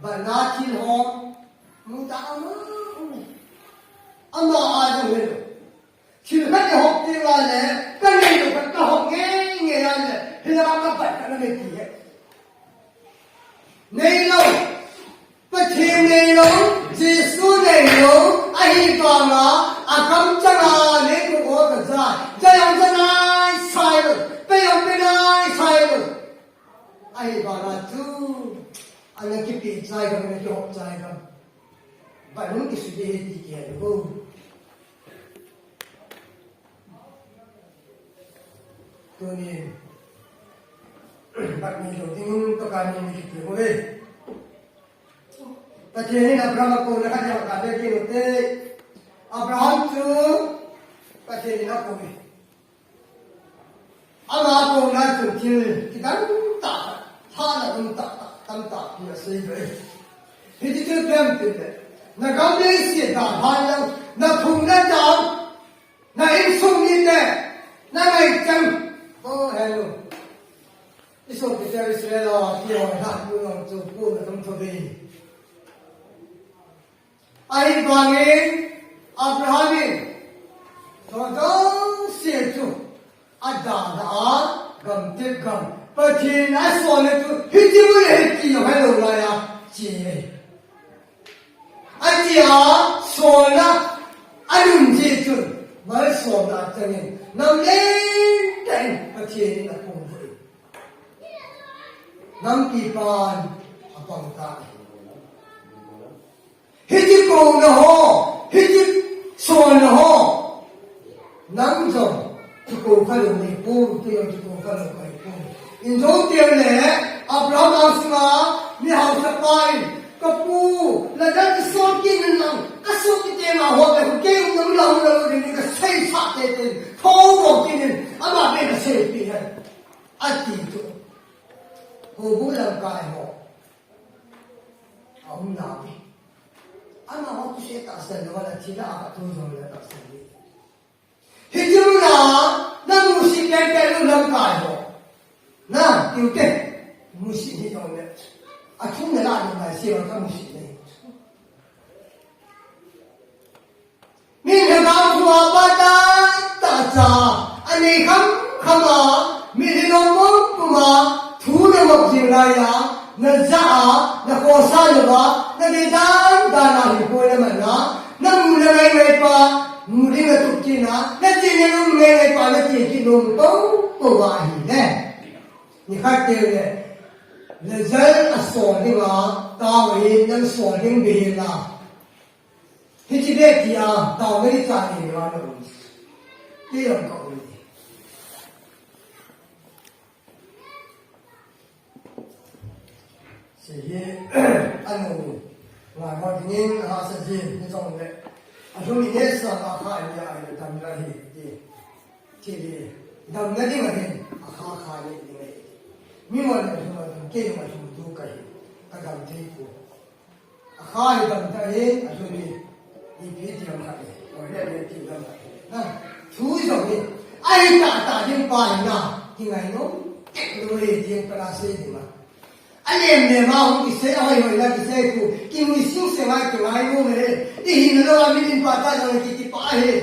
Bana thil ho, mu ta ama, ama a jong he. Thil khat ho ti la le, ka nei lo ka ho nge nge a le, he la ka bat ka nei ti he. Nei lo, Pathen nei lo, Jesu nei lo, ahi banga, a kam changa le ku o ka ja, ja yang ja nai sai lo, pe yang pe nai sai lo. Ahi banga chu, ana kipe chai gam, ana kihop chai gam. Ba nung kisuh ding ahi ti kihe lou. Tuni, bat ni lou ding, to ka ni ni kipe mo ve. Pathen in Abraham a kouna khat jong ka ve kit u te. Abraham chu Pathen in akou e. Ama kouna chun thil kidang tah, tha na dum tah, tah, tamtah pi asei ve. Hiti chun ipi ham ti le, na gam leiset dalhan lang, na phung na dam, na insung mite, na ngaichang. Oh, hello. I sopi te Israel a, ti ho, ha, pu long chu, pu na dum tho ve. Ahivangin Abraham in, jouse chu, adalha a, gamtep gam, Pathen in asol le chu, hiti mun a hiti jong helou lai a, che. Ati a, solna, anun jeh chun, malsomna changin, nam lentah in, Pathen in akou e. Nampi pan, apang tai. Hiti kouna ho, hiti solna ho. Nang jong, kikou kha lou nei pon, kei jong kikou kha lou nei pon. Injo teng le, Abraham angsunga, mi haosapa in, ka pu, la dan ka sot kit in lang, ka sot kit teng a ho, kei um na lou, lou, lou, ding ka seisah tei tei, tho bou kit in, ama pen ka seipi hen. Ati chu. Houbung lamkai ho. Aum nau ve. Amaho thusei tahsan lou, athi la a thu jong le tahsan le. Hiti mun a, na musit pen pen lou lamkai ho. Na, tiu te. Musit hi jong le. Athum na la ni mai se ka musit le. Min lhagao thu a pa tah tah cha, anei kham kham a, mitlhi nom pum pum a, thu na Jing lai a, na ja a, na khosa louva, na dei dan dan a hinkho na man a, na mu na ngai ngai pa, mu ding na tup kit na, na che na ngai ngai pa, na che kit nom pou pou ahi le. Nikhat teng le, result a sol ding a, tao hi nang sol ding beh la. Hiche beh tia, tao nei cha ni la na um. Ti lam ka um ni. Sei hi, anu, ngai mo dingin, ha sa ji, ni jong le. A lhum i ne sa ka kha ni a, i tam la hi, ti. Ti hi, damna ding ahin, a kha kha ni ding ahi. Mi mo le lhum a dam, kei mo lhum tu ka hi, ka dam thei pu. A kha hi dam ta hi, a lhum hi, ipi ti lam khat hi, o le le ti lam khat hi. Na, thu i jong hi, ahi ta ta ding pa hi na, ti ngai nom, tek lo hi, ti pa la sei ding a. A lem lem a hung kisei, a hoi hoi la kisei khu, kinui sing seng a kingai nom e. I hina lou a min in phat ta jong le ki, kipah e.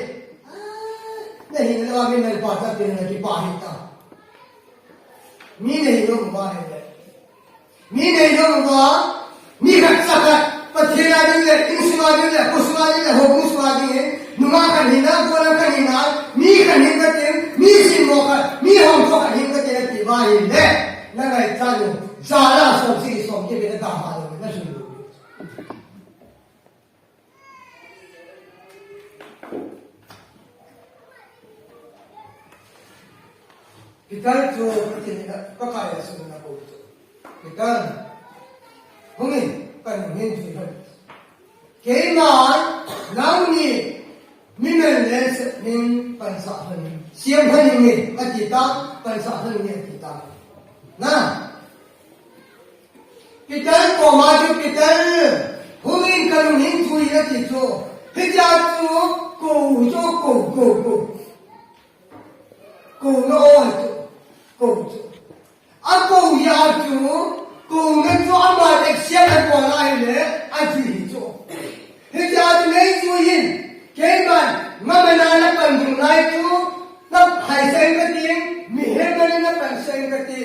Ah, na hina lou a min in phat ta jong le kipah e ta. Mi nei lou uva hi le. Mi nei lou uva, mi khat cha khat, Pathen a ding le, insung a ding le, khosung a ding le, houbung sung a ding le, nungah khat hina, gollhang khat hina, mi khat hin kate, mi simmo khat, mi hongdoh khat hin kate, na ti uva hi le. Na ngaichat u, jala som sagi som kibep na dam a lou, na lhun lou. Peter chu Pathen in a, Pakai a sun na ko chu. Peter, hungin, ka nung hin jui hon. Keiman, nangni, mi mel le se min pansah hon, siam hon inge, ati ta, pansah hon inge, ati ta. Na, Peter koma chu, Peter, hungin ka nung hin jui in ati chu. Hichea chu, kou chu, kou, kou, kou. Kouna o chu, kou chu. A kou hi a chu, kouna chu ama action a kona ahile, a jui hi chu. Hichea chu nei jui in, keiman, ngaman a na pan dung lai chu, na hai seng kati, mihem na ni na pan seng kati.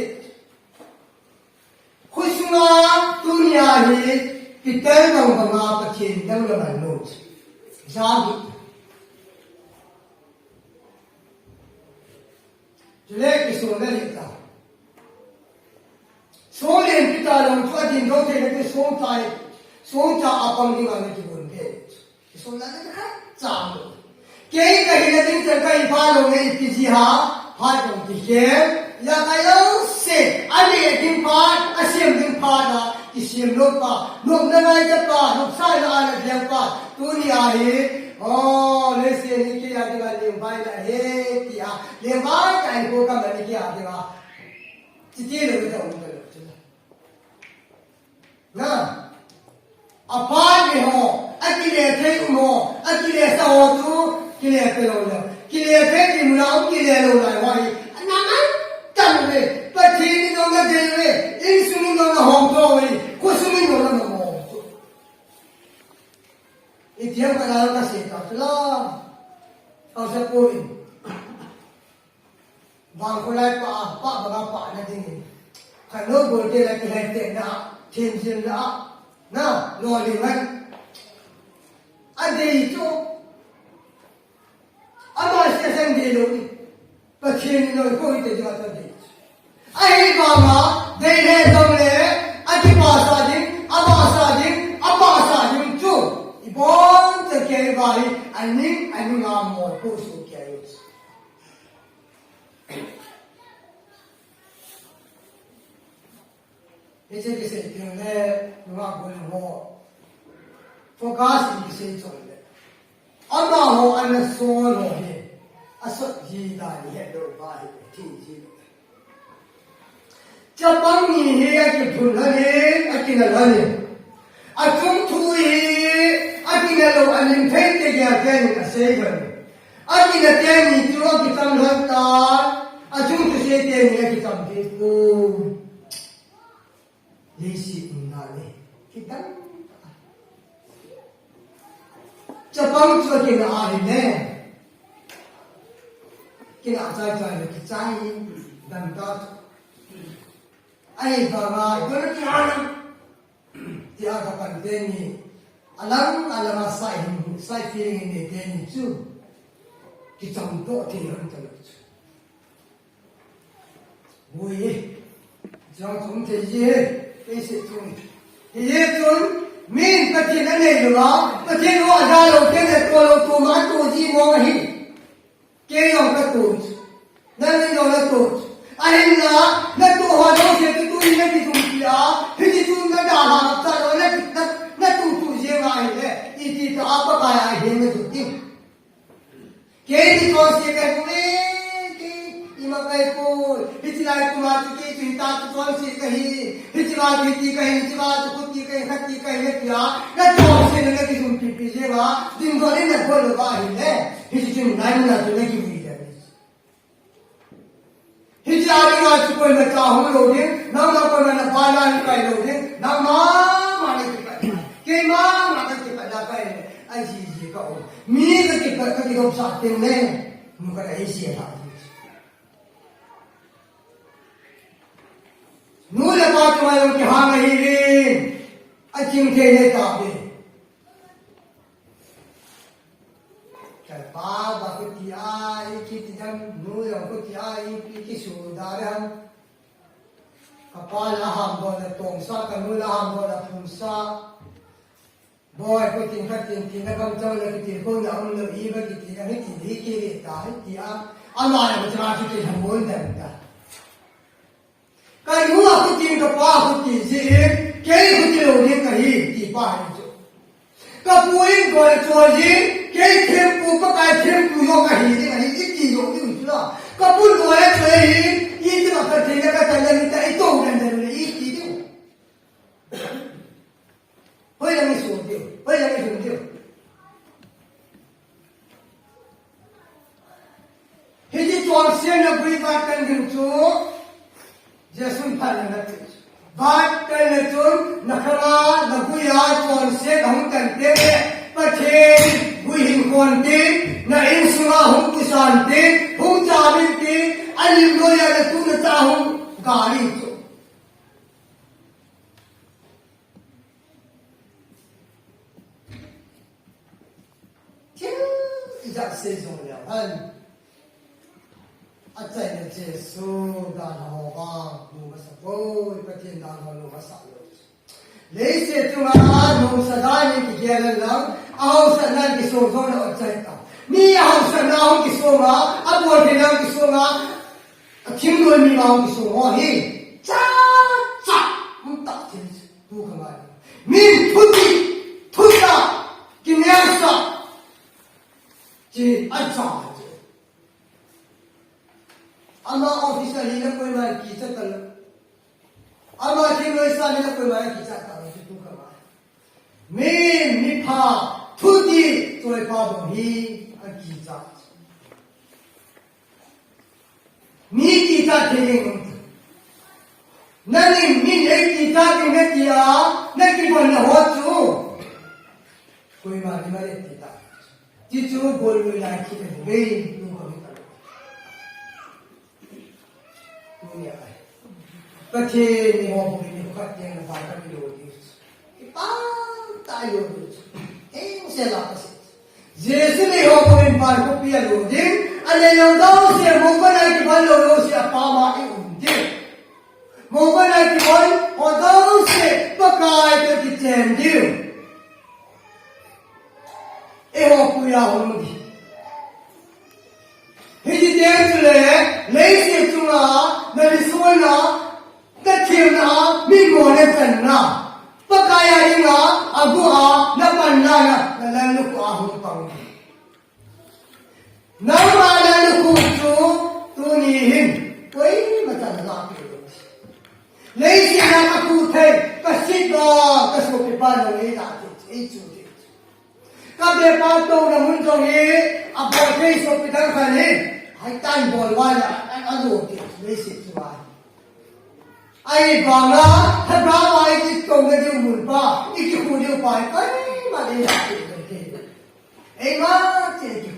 Khosunga tunia hi Peter bang banga Pathen dang na man lou. Jabi. Chule kisong le le ta. Song len Peter long chu adin dong thei le kisong tai. Song cha apang ding a le kibon thei. Kisonlhahna khat cha mo. Kei ka hina ding chan ka hi pha lou nge ipi ji ham, phat jong kikhen, ya ka lou se, a neh ding phat, a sem ding phat a, kisem lou pa, nopna ngai ja pa, nopsahna a na lheng pa, tunia hi, o, leiset hi kei a dinga lengvai na ahi, tia, lengvai ka hi ko ka mani kei a dinga. Chiti lou ka um ka lou chu. Na, aphat mi ho, akile thei um ho, akile sa ho chu, kile pe lou le. Kile thei ti mu la, kile lou lai uva hi. Ana man tan ve, Pathen in jong na dei ve, insung in jong na hom to ve, khosung in jong na hom to. Itiam ka dal ka se ta chu la. Ka sa ko in. Vangkholai pa, pa banga pa na ding in. Khat lo bol te la kilhai te na, themjil na, na, lo le man. A dei chu. Ama sia sang dei lou ni. Pathen in lo ko hi te chu a dei. Ahivanga, dei le dong le, a kipasa ding, a masa ding, a pasa ding chu. Ibon chan kei va hi, a ning, a ning a mo ko su kei. Hiche kisei teng le, nungah bol ho. Focus in kisei chon le. Amaho ana sol ho hi. Asot ji dan hi het lou va hi, thi ji. Chapang ni hi akiphun lhon in, akinal lhon in. Achung thu hi, akinal lou, alim thei te kia te ni asei lhon in. Akinal te ni chu akicham lhon tan, achung thu sei te ni akicham thei pon. Leiset umna le, kitam. Chapang chu akinal ahi le. Kinal chai chai le, kichai in, dam ta. Ahivanga, kona ki anam. Tia kapan teni. Alang, alanga sai hin, sai feeling hin teni chu. Kicham to te ran ta chu. Bui. Jang chung te ye. Te se chung. Ye chung. Min Pathen anei lo la. Pathen ho ada lo te ne to lo to ma to ji mo hi. Kei jong ka tu. Nang jong na tu. Ahinla, na tu ho jong se tu tu ni na kitum pi a. Hiche tu na da ha ta lo na, na, na tu tu je ma hi le. Iti ta apa ka ya hi na tu ti. Kei ni ko se ka ni kei ima kai ko. Hiche lai kuma tu kei tu ta tu ko se ka hi. Hiche lai tu ti ka hi, hiche lai tu ti ka hi, ka ti ka hi na pi a. Na tu se na kitum pi pi je ma. Din ko ni na ko lo ba hi le. Hiche chun nai na tu na ki wi da. Hiche a dinga chu koima cha hung lou ding, nangma koima na pa na hi kai lou ding, nangma ma na kipat na. Keima ma na kipat na kai le, a ji ji ka um. Mi ka kipat ka kidop sa teng le, nu ka na hi sia tha. Nu le pa tu ma jong kihang ahi le, a ching thei le ta be. Ka pa ba khuti a, i kiti dam, nu jong khuti a, i pi kisu da dam. Ka pa la ham bo la tongsa, ka nu la ham bo la phumsa. Boi, khuti khatin, ti na kam chang la kiti, ko na um lo i ba kiti, ka ni ti di ki ri ta, ti a. Ama la ma cha kiti ham bon dam ta. Ka nu a khuti, ka pa khuti, ji in, kei khuti lou ding ka hi, ti pa hi chu. Ka pu in dol a choi ji, kei thempu, Pakai thempu jong ka hi ding ahi, i ti jong ding chu la. Ka pu dol a choi ji, i ti ma ka thei na ka tan na mi ta i to dan dan le i ti ding. Hoi la mi su ding, hoi la mi su ding. Hiche chonsetna gui vat kan ding chu, Jesun phatna na ti. Vat kan na chun, na khanga, na guia chonset ahung kan te, Pathen gui hin kon te, na insunga hung kisan te, hung cha min te, alim loia na tu na cha hung gali chu. Thil ijat sei jong leu hen. Achaina Jesu dan ho vang, nom asa poi, Pathen dan ho nom asa lou. Leiset chunga nom sa dan in kigel lang, ahaosatna in kisong jong leu achai ta. Mi ahaosatna hung kisong a, abol theina hung kisong a, athim loi mi ma hung kisong ho hi. Cha, cha, hung ta thil. Tu ka ngai. Min thuti, thuta, kinelsa. Chi, acha, chi. Ama officer hi na koima kicha ta lo. Ama thil loi sa hi na koima kicha ta lo, chi tu ka ngai. Min, mipha, thuti, choi pa bou hi, akicha. Mi kicha thei ding um. Nangin min ei kicha ding na ti a, na kivon na ho chu. Koima ni ma le ti ta. Ti chu bol lui lai ki te be, tu ko ni ta. Tu ni ai. Pathen ni ho bol ni khat te na ba ka ni lo ti. Kipah tah a i-um ding chu. Heng sel a ka sei. Jesu nei ho bou in van khopi a lut ding. Anei lou jouse, mou van'a kibang lou jouse, apa ma i-um ding. Mou van'a kibang ho jouse, Pakai toh kichen ding. Eiho pui a hung ding. Hiche teng chule, leiset chunga, na lungsetna, na themna, mimo na channa. Pakai a dinga, agu a, na panna, na, na lallukhuh a hung pang. Nangma lallukhuh chu, tuni hin, koima chan na pe lo. Leiset a ka khuh thei, ka sit ba, ka sopi pa na ngai da te, ei chu te. Ka be pa touna mun jong hi, abol thei sopi dang khat hi, hai tan bol val a, a, a lo ti, leiset chu a. Ahivanga, Lhagao a i kitouna diu mun pa, i kikhuh diu pa hi, koima dei la ti jong thei. Eima ti kikhuh.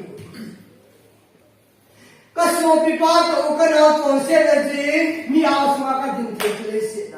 Ka sopi pa toh u ka nao chonsetna jeh in, mi angsunga ka ding thei chu leiset a.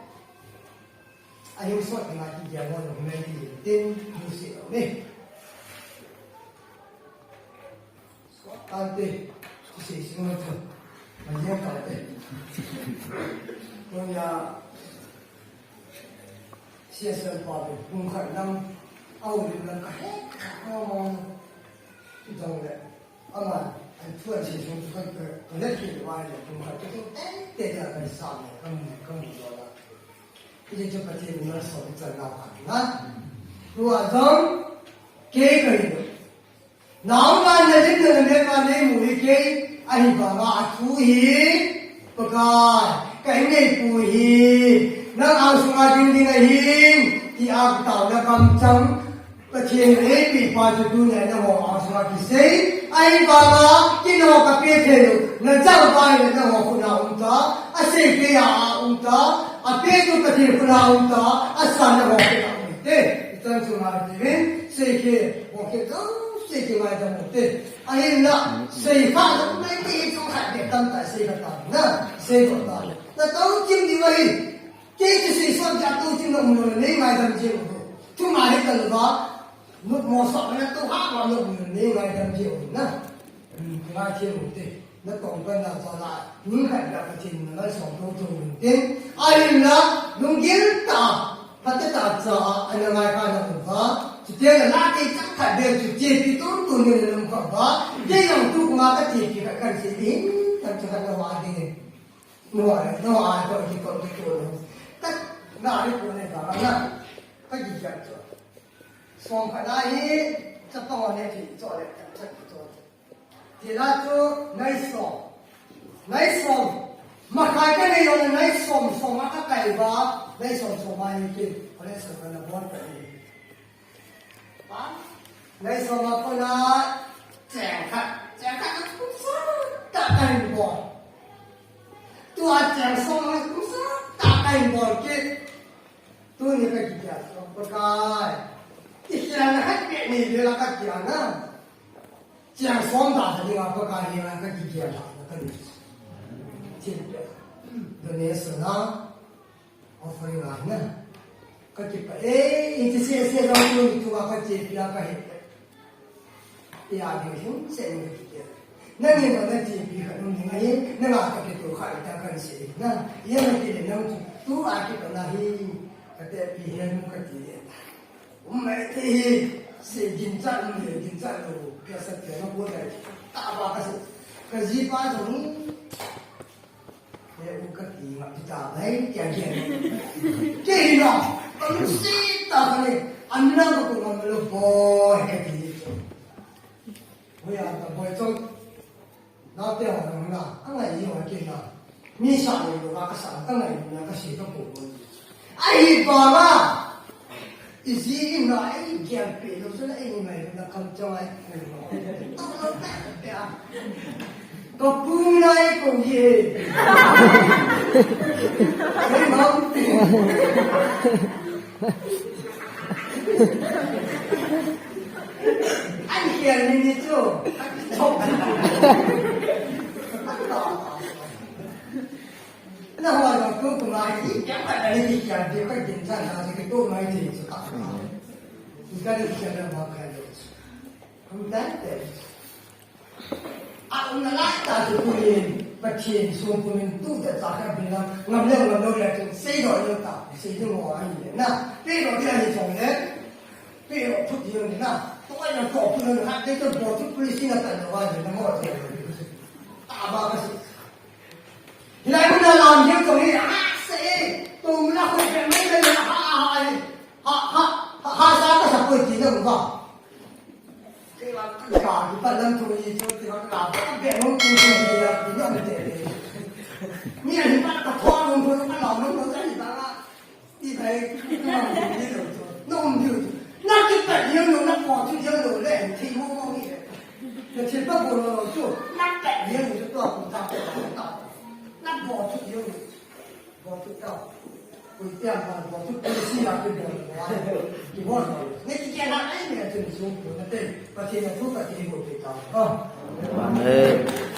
Ahi sot na ki dia mo no me ti tin ni si no me. Tante, si si no to. Ma ye tante. Ko ya, si sa pa be, kung kha nam, au ni nam ka he, ka mo mo. Dong le. Ama, an thu an si sung tu kan ka, ka le ki wa le, kung kha tu tu, te, te, te, ka sa me, ka mu, ka mu lo la. Ije chu Pathen in malsom chan nau khat na. Tua jong kei ka hi. Nau ma na jin na me ma nei mu hi kei. Ahivanga a thu hi Pakai, ka hi nei pu hi. Nang ang sunga ding ding ahin, ti a ka tauna kam chang. Pathen in eipe pa chu tunia nangho angsunga kisei. Ahivanga, keiho ka pe thei lou. Na chang pa in nangho khut a um ta. Asei kei a um ta. Ape chu Pathen khut a um ta. Asa nangho khut a um te. Ichan sunga tivin, sei kei, ho kei, sei kei ngaidam u te. Ahinla, sei kha lou mai te, chung khat beh tam ta, sei kha ta. Na, sei kha ta. Na tao chim di mai. Kei chu seisot jeh a tuchung na um lou le, nei ngaidam jeng u. Thuma hi kalva, nopmo sot na tu ha va na um lou le, nei ngaidam jeng u na. Hmm, ngai jeng u te. Na tong pan na cha la, ning khat na Pathen na ngai song to to u te. Ahinla, lunggil tah, phatah tah cha a, ana ngai kha na um va. Chuteng le la te chang khat beh chu chepi tum tum ni na um kha va. Kei jong tu kuma ka chepi kha kan sei ding, kan cha khat na va ding. Nuai, nuai, to ki to ki to. Ka, na ri ko ne ka na. Ka ki ja to. Som ka na hi, cha to ne ki to le, cha ki to. Ti la to, nai som. Nai som. Ma kai ka ne yo nai som, som ma ka kai ba. Nai som, som ma ni ki. Ko le som ka na bon ka ni. Nai som a kona cheng khat, cheng khat a kum sot tah kahin bol. Tua cheng som a kum sot tah kahin bol kit. Tuni ka kikhel, Pakai. Kikhel na khat beh ni le la ka kikhel na. Cheng som tah tah dinga Pakai henga ka kikhel tah na ka ni. Chin pe. Donation na. Offering a na. Ka kipah e, hiche sese jong tu, tu a ka chepi a ka he. Iya ding hin se ni ka kipah. Nangin na chepi kha nung ding ahi, nanga ka kitoh kha ta kan sei na. Iya na kile nang tu, tu a kipah na hi, ka tepi hen ka ti le. Um mai te hi, se ginchat um le, ginchat lou, ka sa te na ko dai. Tah ba ka sa, ka jipa jong He u ka ti ma pita bai, kia kia. Ke hi na, ka lu si ta ka le, an na ka ko ma lo boy ka ti. Hoiya ka boy chong. Na te ho na, a ngai ho ke na. Mi sa lo ka sa, ka ngai na ka si ka ko. Ahivanga. Iji in na ei gen pe lo, so na ei ni mai na kam chang ai. Ka pu na ei ko ye. Ei ma. An hian ni ni chu. An chok. Na hua lo tu tu mai ti, kya pa na ni kya ti ka kin cha na ti tu mai ti chu ta. Ka ni kya na ma ka lo. Kum ta te. A um na lai ta tu ku ni, Pathen sung ku ni tu ta ta ka bi na, ngam le ngam lo le tu, sei lo lo ta, sei tu mo ai ne. Na, pe lo ti ai chong le. Pe lo tu ti ni na. Tu ai na ko tu na ha, te tu bo tu police na ta lo wa ne, na mo te. Ta ba ka si. Hilai mun a lam jeng tong hi, ha, se, tong na khoi pe mai mai, ha, ha, ha, ha, ha, sa ka sa koi ti na ba. Ke la ka ka ki pa lam tong hi, to ti na ka, ka be mo ti ti ti ya, ti na te. Ni a ni pa ka thua mo mo ka la mo mo ka ni ba. Ti bai, na um diu chu. Na um diu chu. Na kipat diu lo, na po chu diu lo le, thei mo mo ni le. Na thil pa bol lo chu. Na pat diu chu to ku ta, ta. Na po chu diu lo. Po chu ta. Ku ti a ma po chu ku si la ku bol lo. Ki bol lo. Ni ki ke na ai ni chu ni sung ku na te. Pathen na thu Pathen bol pe ta. Ha. Amen.